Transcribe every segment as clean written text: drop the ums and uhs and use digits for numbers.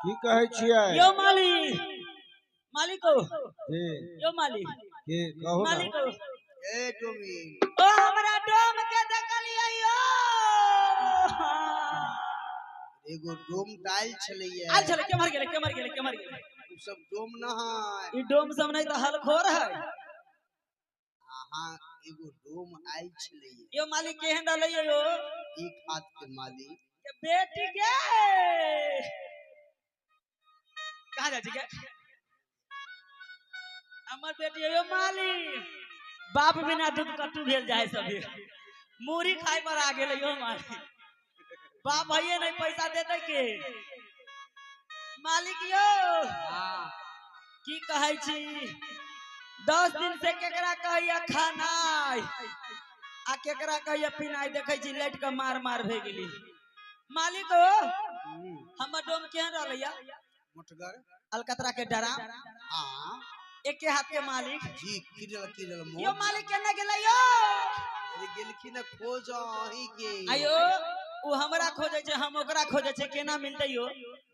की कहै छियै? यो मालिक, मालिको जी। यो मालिक। की कहू ना। मालिको। ए डोमिन। ओ हमरा डोम के देखलियै यो। एगो डोम टाइल छलैया। आयल छलै, केम्हर गेलै केम्हर गेलै केम्हर गेलै? उ सब डोम न है। ई डोम सब नहीं तऽ हलखोर है। अहाँ एगो डोम आयल छलैया। यो मालिक केहन रहलै यो? एक हाथ के मालिक। के बेटी के कहाँ जाइ छी के? हमर बेटी यो मालिक बाप बिना दूध कट्टू भेल जाय, सभी मूड़ी खाय पर आ गेलै यो मालिक। बाप हइये नहीं, पैसा देते के मालिक यो? की कहै छी, 10 दिन से केकरा कहैया खानाइ आ केकरा कहैया पिनाइ, देखै छी लाइट के मार मार भए गेली। मालिक हो, हमर डोम केहन रहलैया? मोटगर। अलकतरा के डरा। हाँ। एके हाथ के मालिक। जी, किरल किरल मोट। यो मालिक केने गेलै यो? अरे गेलखिन हँ खोज अहीं के। आयो उ हमरा खोजै छै, हम ओकरा खोजै छै, केना मिलतै यो?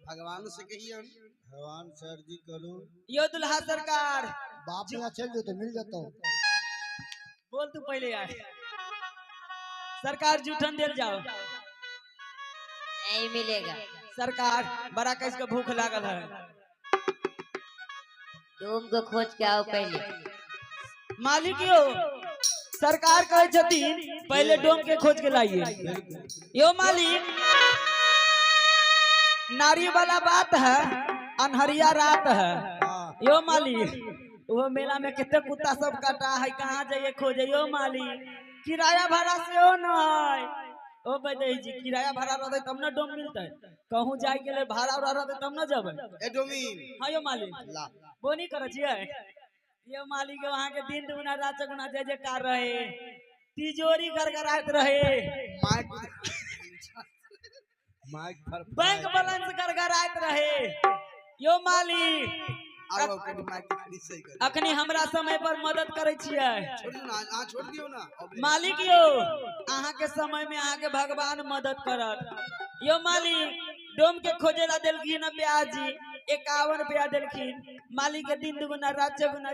भगवान से कहियन। भगवान से अर्जी करू। यो दुल्हा सरकार। बाप यहाँ चल जो तो मिल जाता। बोल तू पहले आए। सरकार जूठन देल जाओ। नहीं मिलेगा। सरकार बड़ा कैस के भूख लागल है। डोम को खोज के आओ पहले। मालिक यो सरकार कहै छथिन पहले डोम के खोज के लाइए। यो मालिक नारी वाला बात है, अनहरिया रात है। हाँ। यो मालिक वो मेला में कितने कुत्ता सब कटा है, कहाँ जाइए खोजे यो मालिक? किराया भाड़ा से हो न है। ओ बदई जी किराया भाड़ा रहते तब न डोम मिलते, कहूँ जाए के लिए भाड़ा उड़ा रहते तब न जबे। ए डोमिन। हाँ यो मालिक। ला। बोनी करै छियै यो मालिक? वहाँ के दिन दुगुना रात चौगुना जय जयकार रहे, तिजोरी गड़गड़ाइत रहे, माइक माइक पर बैंक बैलेंस गड़गड़ाइत रहे। यो मालिक आरो कनी माइक खड़ी सही कर। अखनी हमरा समय पर मदद करै छियै। छोड़ दियौ ना, अहाँ छोड़ दियौ ना। मालिक यो अहाँ के समय में अहाँ के भगवान मदद करत। यो मालिक डोम के खोजे ला देलखिन प्याज जी 51 रुपया देलखिन। मालिक के दिन दुगुना रात चौगुना।